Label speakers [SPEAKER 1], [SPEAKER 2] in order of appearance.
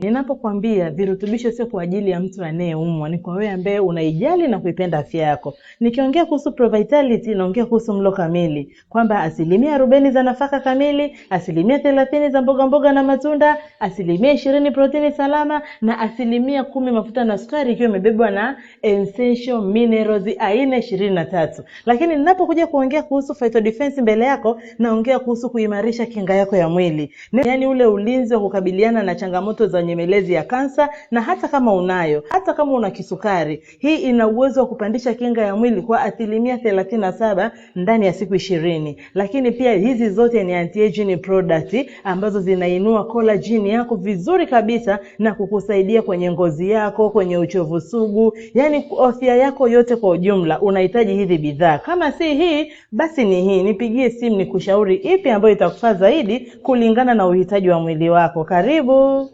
[SPEAKER 1] Ninapokwambia virutubisho sio kwa ajili ya mtu anayeumwa, ni kwa wewe ambaye unaijali na kuipenda afya yako. Nikiongea kuhusu Provitality, naongea kuhusu mlo kamili, kwamba 40% za nafaka kamili, 30% za mboga mboga na matunda, 20% protini salama na 10% mafuta na sukari, ikiwa imebebwa na essential minerals aina 23. Lakini ninapokuja kuongea kuhusu Phyto Defense mbele yako, naongea kuhusu kuimarisha kinga yako ya mwili, yaani ule ulinzi wa kukabiliana na changamoto za nyemelezi ya kansa, na hata kama unayo, hata kama una kisukari, hii ina uwezo wa kupandisha kinga ya mwili kwa 37% ndani ya siku 20. Lakini pia hizi zote ni anti-aging product ambazo zinainua collagen yako vizuri kabisa na kukusaidia kwenye ngozi yako, kwenye uchovu sugu, yaani afya yako yote kwa ujumla. Unahitaji hizi bidhaa, kama si hii basi ni hii. Nipigie simu nikushauri ipi ambayo itakufaa zaidi kulingana na uhitaji wa mwili wako. Karibu.